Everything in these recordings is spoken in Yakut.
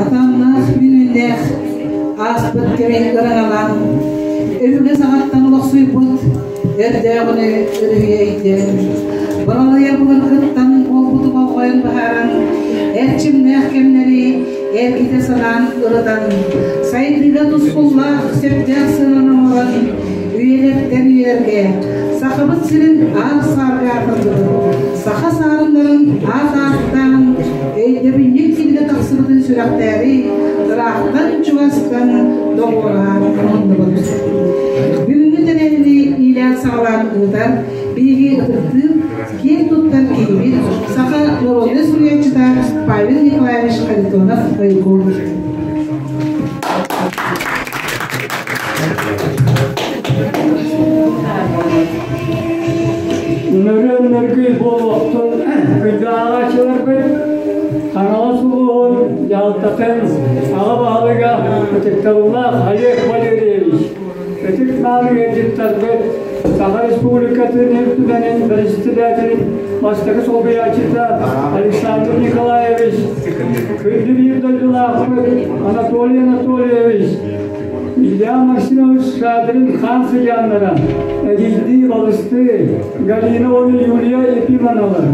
Атааннаах үүнүүлээх ааспыт кэми ыраҥалаан, өбүгэ саҕаттан олохсуйбут өрдөөҕүнү өрүһүйэ өйдөөн, баралыйа былыргыттан буолбуту болҕойон быһааран, эрчимнээх кэмнэри эргитэ санаан ырытан, сайдыыга тускуллаах сөптөөх сыананы оҥорон, үйэлэртэн үйэлэргэ Сахабыт сирин аар-саарга аатырдыбыт, саха саарыннарын аат ааттаан, өйдөбүнньүк кинигэ тахсыбытын сүрэхтээри ыраахтан-чугастан доҕуораһан муһуннубут. Бүгүҥҥү тэрээһини иилээн-саҕалаан ыытар биһиги ытыктыыр, киэн туттар киһибит, саха народнай суруйааччыта Павел Николаевич Харитонов-Ойгур. Нөрүөн нөргүй буолуохтун күндү ааҕааччыларбыт, Хаҥалас улууһун дьаһалтатын аҕа баһылыга ытыктабыллаах Олег Валерьевич, ытык мааны ыалдьыттарбыт, Саха Республикатын Ил Түмэнин председателин бастакы солбуйааччыта Александр Николаевич, күндү биир дойдулаахпыт Анатолий Анатольевич, Илья Максимович Шадрин хаан сыдьааннара, эдьиийдии балыстыы Галина уонна Юлия Ефимовналар,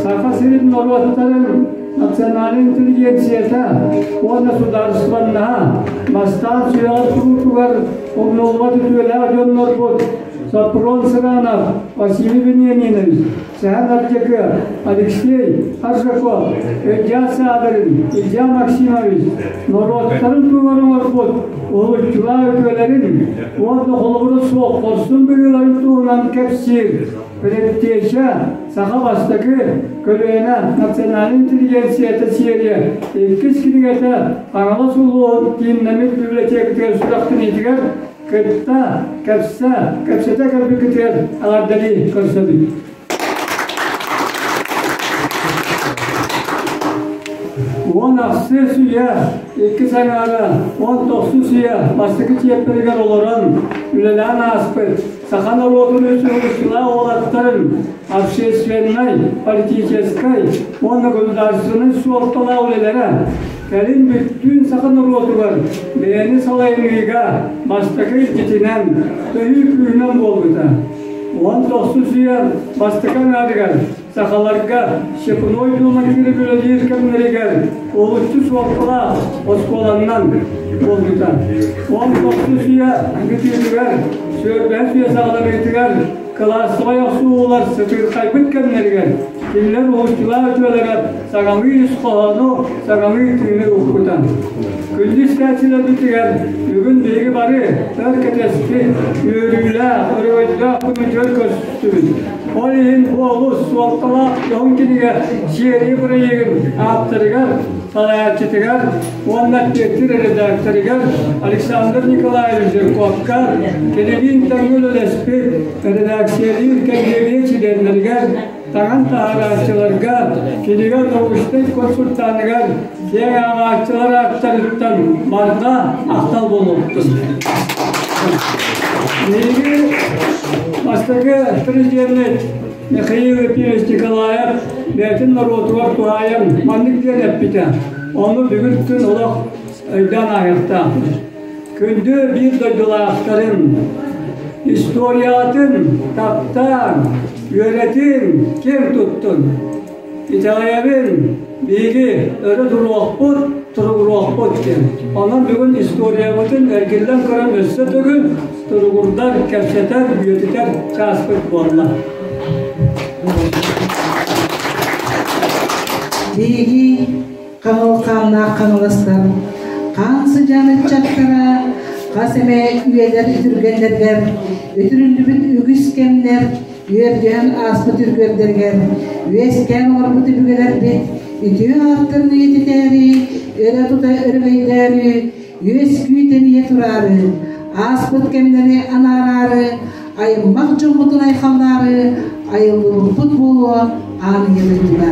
Саха сирин норуоттарын национальнай интеллигенцията уонна судаарыстыбаннаһа бастаан сүрэҕэр туруутугар умнуллубат үтүөлээх дьоннорбут Сопрон Сыранов, Василий Вениаминович, Сэһэн Ардьакы, Алексей Аржаков, Илья Садарин, Илья Максимович норуоттарын туһугар оҥорбут уһулуччулаах үтүөлэрин уонна холобура суох хорсун быһыыларын туһунан кэпсиир Предтеча саха бастакы көлүөнэ национальнай интеллигенцията серия иккис кинигэтэ Хаҥалас улууһун кииннэммит библиотекатыгар сүрэхтэниитигэр кытта кэпсэ, кэпсэтэ кэлбиккитигэр эҕэрдэлии көрсөбүт. 16 үйэ иккис аҥаара, 19 үйэ бастакы чиэппэригэр олорон үлэлээн ааспыт саха норуотун үс уолаттарын общественнай, политическай уонна государственнай суолталаах үлэлэрэ кэлин бүттүүн саха норуотугар бэйэни салайыныыга бастакы илдьитинэн, төһүү күүһүнэн буолбута. 19 үйэ бастакы аҥаарыгар сахаларга Щепуной Дума киирэн үлэлиир кэмнэригэр олуччу суолталаах оскуоланнан буолбута. 19 үйэ бүтүүтүгэр, сүөрбэһис үйэ саҕаланыытыгар кылаассабай охсуһуулар сытыырхайбыт кэмнэригэр кинилэр уһулуччулаах үтүөлэрэ саҥалыы ис хоһоону, саҥалыы тыыны укпута. Күндү истээччилэрбитигэр бүгүн биһиги бары өр кэтэспит, үөрүүлээх, өрөгөйдөөх күнү чөл көрүстүбүт. Ол иһин бу олус суолталаах дьоһун кинигэ серия бырайыагын ааптарыгар, салайааччытыгар уонна эппиэттиир эрэдээктэригэр Александр Николаевич Жирковка, кинилиин тэҥҥэ үлэлэспит эрэдээксийэлиир кэллиэгийэ чилиэннэригэр, таҥан таһаарааччыларга, кинигэ научнай консультаныгар киэҥ ааҕааччылар ааттарыттан барҕа махтал буолуохтун. Биһиги бастакы президеммит Михаил Ефимович Николаев бэйэтин норуотугар туһаайан маннык диэн эппитэ. Ону бүгүн күн олох өйдөөн ааһыахтаахпыт. Күндү биир дойдулаахтарын историятын таптаан, үөрэтин, киэҥ туттун. Итэҕэйэбин, биһиги өрө туруохпут, туругуруохпут диэн. Онон бүгүн историябытын эргиллэн көрөн өссө төгүл туругурдар, кэпсэтэр, үөтүтэр чааспыт буолла. Биһиги хаҥыл хааннаах хаҥаластар хаан сыдьаан ыччаттара хас эмэ үйэлэр үтүргэннэригэр үтүрүллүбүт үгүс кэмнэр үөрдүһэн ааспыт үргүөрдэригэр үөскээн олорбут өбүгэлэрбит үтүө ааттарын үйэтитээри, өрө тута өрөгөйдөөри, үөскүү тэнийэ тураары, ааспыт кэмнэри анаараары, айыммах дьоммутун айхаллаары айыллыбыппыт буолуо аан ийэ дойдуга.